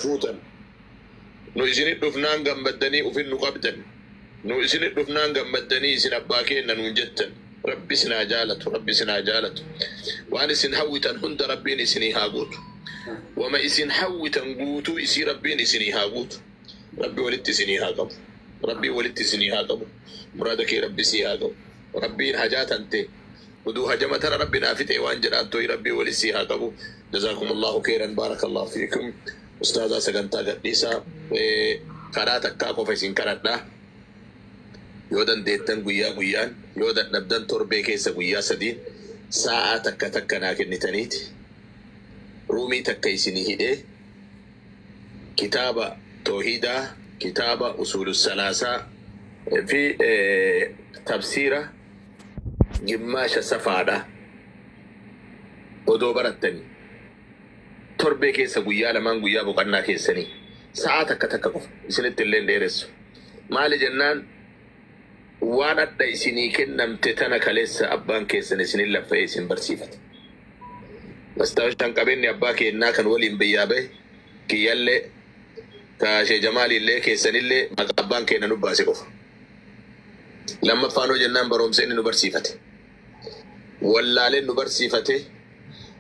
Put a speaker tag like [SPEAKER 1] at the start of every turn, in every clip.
[SPEAKER 1] fuutan. Nu isinit dhufnaan gammaddanii ufin nu qabdan. Nu isinit dhufnaan gammaddanii isin abbaa keenna nuun jettan. Rabbi isin haa jaalatu, Rabbi isin haa jaalatu. Waan isin hawwitan hunda Rabbiin isinii haa guutu. Wama isin hawwitan guutuu isii Rabbiin isinii haa guutu. Rabbi walitti isinii haa qabu. Rabbiin walitti isinii haa qabu. Muraada kee Rabbi sii haa qabu. Rabbiin hajaa tante uduu hajama tana Rabbi naa fixee waan jedhaan toyi Rabbiin walitti sii haa qabu. Jazaakumullahu khairan, barakallahu fiikum. Ustaazaa sagantaa gadhiisaa karaa takkaa qofa isin kadhadhaa. Yoo dandeettan guyyaa guyyaan, yoo dadhabdan torbee keessa guyyaa sadiin sa'aa takka takka naa kennitaniiti. Ruumii takka isinii hidhee kitaaba toohidaa, kitaaba usuulu salaasaa fi tafsiira gimmaasha safaadha odoo barattanii torbee keessa guyyaa lamaan guyyaa boqonnaa keessanii sa'aa takka takka qofa isinitti illee dheeressu. Maali jennaan waan adda isinii kennamte tana kaleessa abbaan keessan isinin laffa'ee isin barsiifate. Mastaawashaan qabeenyi abbaa keennaa kan waliin biyyaa bahe kiyyallee kaashee Jamaalillee keessanillee maqaa abbaan keenya nu baase qofa. Lammaffaanoo jennaan barumsa inni nu barsiifate. Wallaaleen nu barsiifate.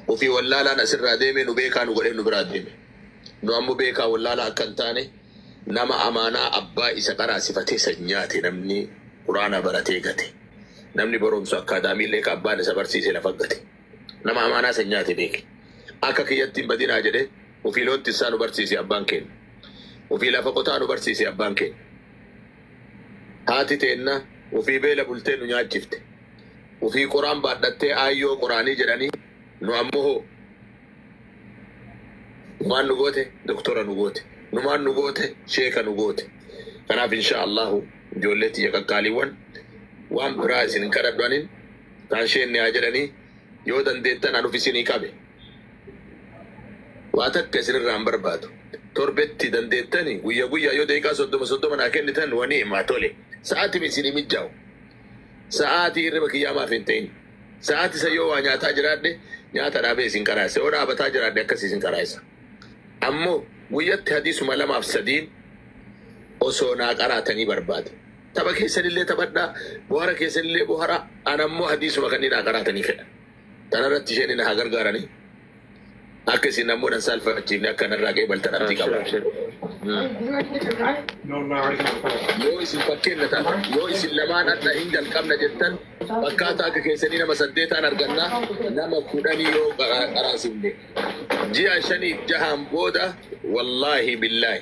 [SPEAKER 1] Ofii wallaalaan asirraa deeme nu beekaa nu godhee nu biraa deeme. Nu ammoo beekaa wallaalaa akka hin taane nama amaanaa abbaa isa qaraasifatee san nyaate namni quraana baratee gate. Namni barumsa akkaadaamiillee ka abbaan isa barsiise lafa gate. Nama amaanaa san nyaate beeke. Akka kiyyatti hin badinaa jedhee ofii loon tissaa nu barsiise abbaan keenya. Ofii lafa qotaa nu barsiise abbaan keenya. Haati teenna ofii beela bultee nu nyaachifte. Ofii qoraan baadhattee aayyoo qoraanii jedhanii nu ammoo hoo numaan nu goote doktora nu goote. Numaan nu goote sheeka nu goote. Kanaaf insha Allahu ijoollee tiyya qaqqaaliiwwan waan biraa isin hin kadhadhu anin taansheen haa jedhanii yoo dandeettan anuf isinii qabe. Waa takka isinirraa hin barbaadu. Torbetti dandeettani guyya guyyaa yoo daqiiqaa 30 30 naa kennitan wani himaa tole. Sa'aatiin isinii mijaa'u. Sa'aatii hirriba kiyyaa maaf hin ta'in. Sa'aatii isa yoo waa nyaataa jiraadhe nyaata dhaabee isin qaraasa. Yoo dhaabataa jiraadhe akkasii isin qaraasa. Ammoo guyyatti hadiisuma 2 fi 3 osoo naa qaraatanii barbaade. Tapha keessanillee taphadhaa, bohara keessanillee bohara, an ammoo hadiisuma kanneen naa qaraatanii fedha. Kanarratti isheen na haa gargaaranii. Akka isin ammoo nan saalfachiifne akka narraa qeebaltan abdii qaba. Yoo isin fakkeenya taatan, yoo isin lamaan adda hin jalqabna jettan, fakkaataa akka keessanii nama 8 arganna, nama 10 yoo qaraasifne. Ji'a 5 6 booda wallaahi billaahi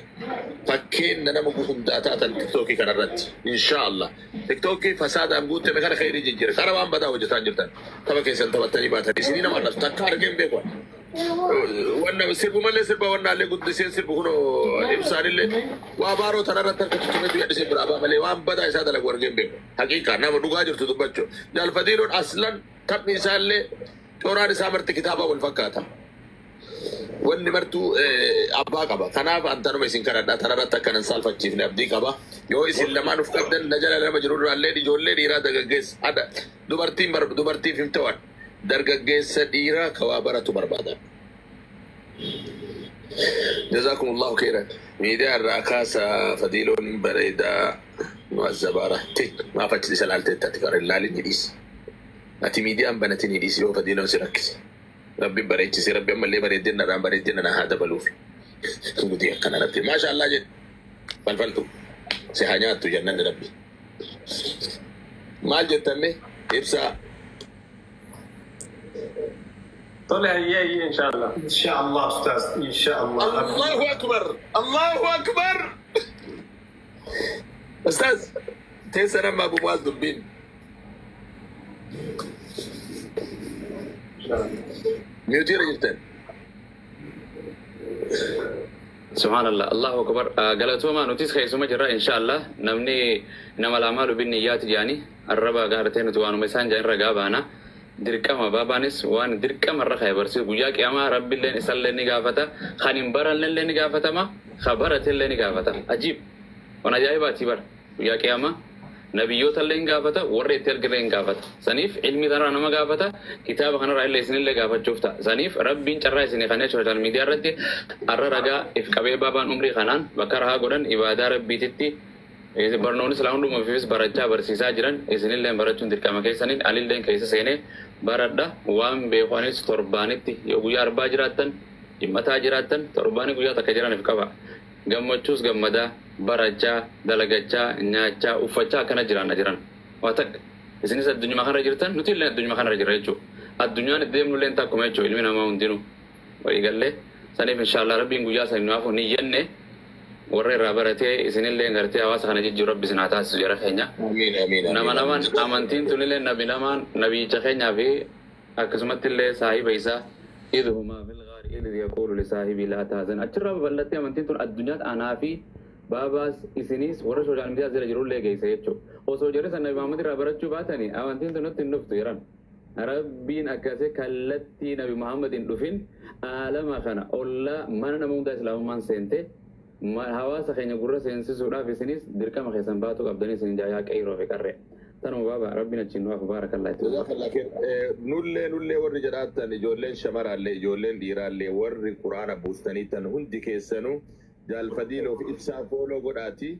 [SPEAKER 1] fakkeenya nama hundaa taatan tiktookii kanarratti. Insha Allah. Tiktookii fasaadaan guutame kana khayrii jijjiira. Kara waan badaa hojjetaa jirtan. Tapha keessan taphattanii baatanii isinii nama arrabsu. Takka argeen beeku. Wanna sirbu malee sirba wannaallee guddisee sirbu kunoo ibsaanillee waa baaroo tanarratti harka tuttumetu yadhisee biraa baa malee waan badaa isaa dalagu argeen beeku. Haqiiqa nama dhugaa jirtu dubbachuu. Jaalfadiiloon aslan taphni isaallee coraan isaa marti kitaaba wal fakkaata. Wanni martuu abbaa qaba. Kanaaf antanuma isin kadhadha. Tanarratti akka nan saalfachiifne abdii qaba. Yoo isin lamaan uf qabdan na jala nama jirurraallee ijoollee dhiiraa dargaggeessa. Adha dubartiin dubartiif hin ta'an dargaggeessa dhiiraa ka waa baratu barbaada. Jazakumullahu khairan. Miidiyaa irraa kaasa Fadiiloon bareedaa mu'azzabaara. Ti maaf achi isa laalteetta ati kara ilaalin hidhiis. Ati miidiyaan banatin hidhiis yoo Fadiiloon si rakkise. Rabbi bareechise, Rabbi ammallee bareedinadhaan bareedina na haa dabaluuf. Gudii akkana Rabbi. Maasha Allah jedhe. Falfaltu. Si haa nyaattu jannanni Rabbi. Maal jettamme ibsaa.
[SPEAKER 2] Tole, hayyee hayyee, inshallah.
[SPEAKER 3] Inshallah ustaz, inshallah.
[SPEAKER 1] Allahu akbar. Allahu akbar. Ustaz, teessa nama Abu Muaz dubbiin. Mute irra jirtan.
[SPEAKER 4] Subhanallah, Allahu akbar. Galatoomaa, nutis keessuma jirra inshallah. Namni nama laamaa lubinni iyyaati jedhanii arraba gaartee nuti waanuma isaan jedhan ragaa baana. Dirqama baabaanis waan dirqama irra ka'e barsiisu guyyaa qiyaamaa Rabbiilleen isallee ni gaafata. Kan hin barannellee ni gaafatama. Kan baratellee ni gaafata. Ajiib. Waan ajaa'ibaati bara. Guyyaa qiyaamaa Nabiyyoota illee hin gaafata, warra itti ergillee hin gaafata. Saniif ilmi tanarraa nama gaafata, kitaaba kanarraa illee isinillee gaafachuuf ta'a. Saniif Rabbiin carraa isinii kanneen social media irratti har'a ragaa if qabee baabaan umrii kanaan bakka rahaa godhan ibaadaa Rabbiititti barnoonni silaa hunduma ofiifis barachaa barsiisaa jiran, isinillee barachuun dirqama keessaniin anilleen keessa seenee baradha. Waan beeku anis torbaanitti yoo guyyaa arbaa jiraattan, dhimmataa jiraattan, torbaanii guyyaa takka jiraniif qaba. Gammachuus gammadaa, barachaa, dalagachaa, nyaachaa, uffachaa akkana jiraanna jiran. Waa takka isinis addunyuma kanarra jirtan, nuti illee addunyuma kanarra jirra jechuudha. Addunyaan itti deemnu illee takkuma jechuudha, ilmi namaa hundinuu walii gallee. Saniif inshaallah Rabbiin guyyaa sanii nuuf ni jenne, warra irraa baratee isinillee gartee hawaasa kana jijjiiru Rabbi isin haa taasisu, jara keenya.
[SPEAKER 1] Amiin, amiin.
[SPEAKER 4] Nama
[SPEAKER 1] amiin.
[SPEAKER 4] Lamaan amantiin tunillee nabi lamaan, nabiyyicha keenyaa fi akkasumatti illee saahiba isaa, إذ هما في الغار إذ يقول لصاحبه لا تحزن, achirraa babal'attee amantiin tun addunyaatti anaa fi baabaas isinis warra social media jala jirullee geesse jechuudha. Osoo jarri san Nabi Muhammad irraa barachuu baatanii amantiin tun nutti hin dhuftu jedhan. Rabbiin akkasii kallattii Nabi Muhammad hin dhufin aalama kana ollaa mana nama hundaa islaamummaan seente hawaasa keenya gurra seensisuudhaaf isinis dirqama keessan baatu qabdanii isin jaayaa qeyroo fi qarree. Tanuma baaba, Rabbiin achiin nuuf baarakallaa itti.
[SPEAKER 1] Jazakallah khair. Nullee warri jedhaattan, ijoolleen shamaraallee ijoolleen dhiiraallee, warri quraana buustanii tan hundi keessanuu jaalfadiiloof ibsaa follow godhaati,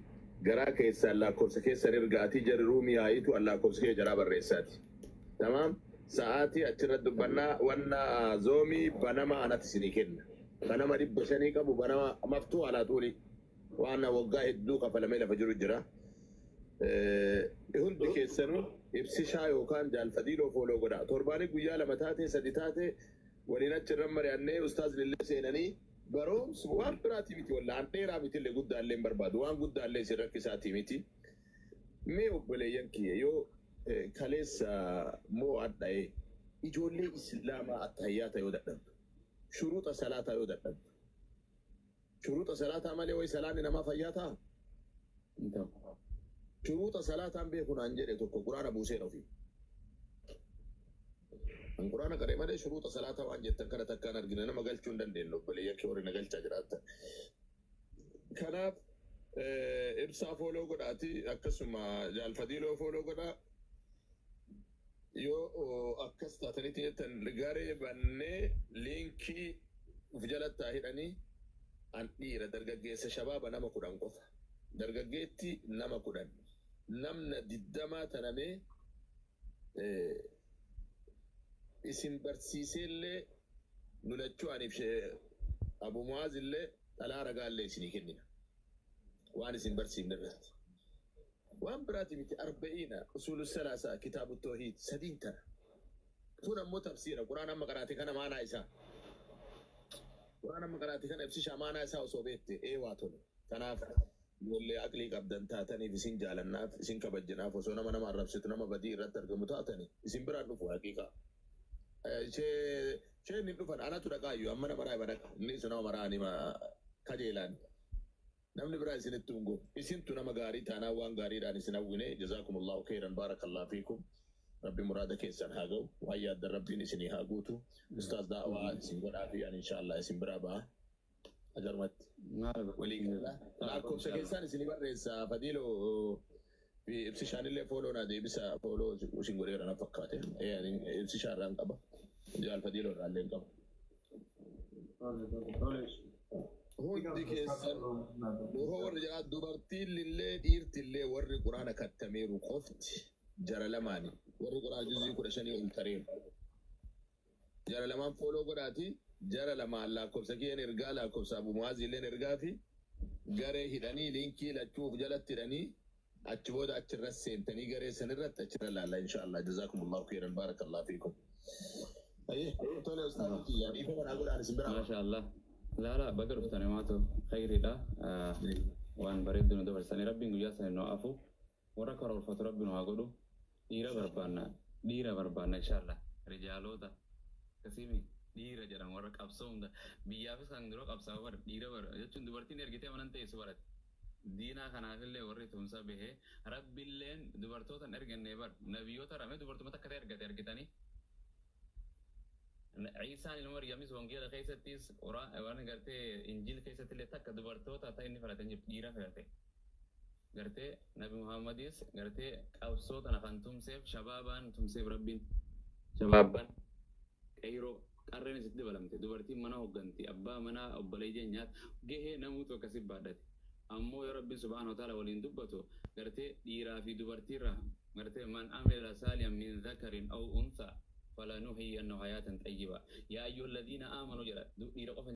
[SPEAKER 1] garaa keessaan lakkoofsa keessan ergaatii, jarri roomii haayitu an lakkoofsa kee jaraa barreessaati. Tamaam, sa'aatii achirra dubbannaa wanna zoomii banama anatti isinii kenna. Banama 500 qabu, banama maftuu alaa xuuli waan waggaa hedduu kafalamee lafa jiru jira. Hundi keessanuu ibsishaa yookaan jaalfadiiloo follow godha. Torbaanii guyyaa lama taate, sadi taate, waliin achirra mari'annee ustaaz lillee seenanii baroomsu waan biraatii miti, wallaan dheeraa miti illee, guddaallee hin barbaadu, waan guddaallee isin rakkisaatii miti. Mee obboleeyyan kiyya, yoo kaleessa moo adha'ee ijoollee islaamaa attahiyyaata yoo dadhabdu, shuruuxa salaataa yoo dadhabdu, shuruuxa salaataa malee wayi salaanni namaa fayyaa ta'a? Shuruuxa salaataan beeku naan jedhe tokko quraana buuseen ofii. An quraana qaree malee shuruuxa salaataa waan jettan kana takkaan argina nama galchuu hin dandeenyu, obboleeyyan kee warri na galchaa jiraattan. Kanaaf ibsaa follow godhaati, akkasuma jaalfadiiloo follow godhaa. Yoo akkas taatanitti jettan garee bannee linkii uf jalattaa hidhanii, an dhiira dargaggeessa shabaaba nama 10 qofa. Dargaggeetti nama 10. Namna 20 tanamee isin barsiiseellee nu lachuu aniif Abu Muaz illee dhalaa ragaallee isinii kennina. Waan isin barsiifne irratti. Waan biraati miti, arba'iina, usuulu salaasaa, kitaabu toohiid sadiin tana. Kun ammoo tafsiira quraan amma qaraate kana maanaa isaa. Quraan amma qaraate kana ibsishaa maanaa isaa osoo beekte ee waa tole. Kanaaf ijoollee aqlii qabdan taataniif isin jaalannaaf isin kabajjinaaf, osoo nama nama arrabsitu, nama badii irratti argamu taatani isin biraan dhufu haqiiqaa. Isheen hin dhufan, anatu dhaqaayyuu amma nama maraa dhaqa. Inni sun nama maraa ni kajeelaan. Namni biraa isinitti hungu. Isintu nama gaarii taanaan waan gaariidhaan isin hawwine. Jazaakumullahu khairan, baarakallahu fiikum. Rabbi muraada keessan haa ga'u. Waan yaaddan Rabbiin isinii haa guutu. Ustaaz daawaa isin godhaa fi ani inshaallah isin biraa ba'a. Agarumatti. Walii gala. Lakkoofsa keessaan isinii barreessa Fadiiloo fi ibsishaanillee follow naa deebisa, follow isin godheera na fakkaate. Ibsishaa irraan qaba. Jaal Fadiiloo irraa illee hin qaba. Hundi keessan duroo warri jedhaa, dubartiin illee dhiirti illee, warri quraana kattameeru qofti jara lamaani, warri quraana juzii 15 ol tareeru. Jara lamaan follow godhaati, jara lamaan lakkoofsa kiyyeen ergaa, lakkoofsa Abu Muwaaz illeen ergaa fi garee hidhanii linkii lachuuf jalatti hidhanii achi booda achirra seentanii garee sanirratti achirra laalla inshaallah. Jazaakumullahu khairan, baarakallahu fiikum. Ayyee, tole ustaaz kiyya, dhiifama naa godhaan, isin biraa.
[SPEAKER 4] Maasha Allah. Laala baga dhuftanii maatu khayriidha. Waan bareeddu nu dabarsanii, Rabbiin guyyaa sanii nu afu. Warra karoorfatu Rabbi nu haa godhu. Dhiira barbaanna. Dhiira barbaanna inshallah. Rijaalota. Akkasimi dhiira jedhan warra qabsoo hunda. Biyyaafis kan yeroo qabsaa'u bar dhiira bar jechuun dubartiin ergitee manan teessu barate. Diinaa kanaafillee warri tumsa bahee Rabbiilleen dubartoota hin erganne bar, nabiyyoota rame dubartoota akka ta'e ergate argitanii. Ciisaan ilma Maryamis wangeela keessattis, waan gartee Injiil keessatti illee takka dubartoota ta'e inni filate hin jirtu, dhiira filate. Gartee Nabi Muhammadis gartee qabsoo tana kan tumseef shabaabaan tumseef Rabbiin shabaabban qeyroo qarreen isitti dabalamte, dubartiin mana hoogganti, abbaa manaa obboleeyyan nyaata gahee namuutu akkasi baadhate. Ammoo yoo Rabbiin subhaanahu wa ta'ala waliin dubbatu gartee dhiiraa fi dubartiirra gartee man amila saalihan min dhakarin aw untha falanuhiyyannahu hayaatan xayyiba yaa ayyuha alladhiina aamanu jedha, dhiira qofa.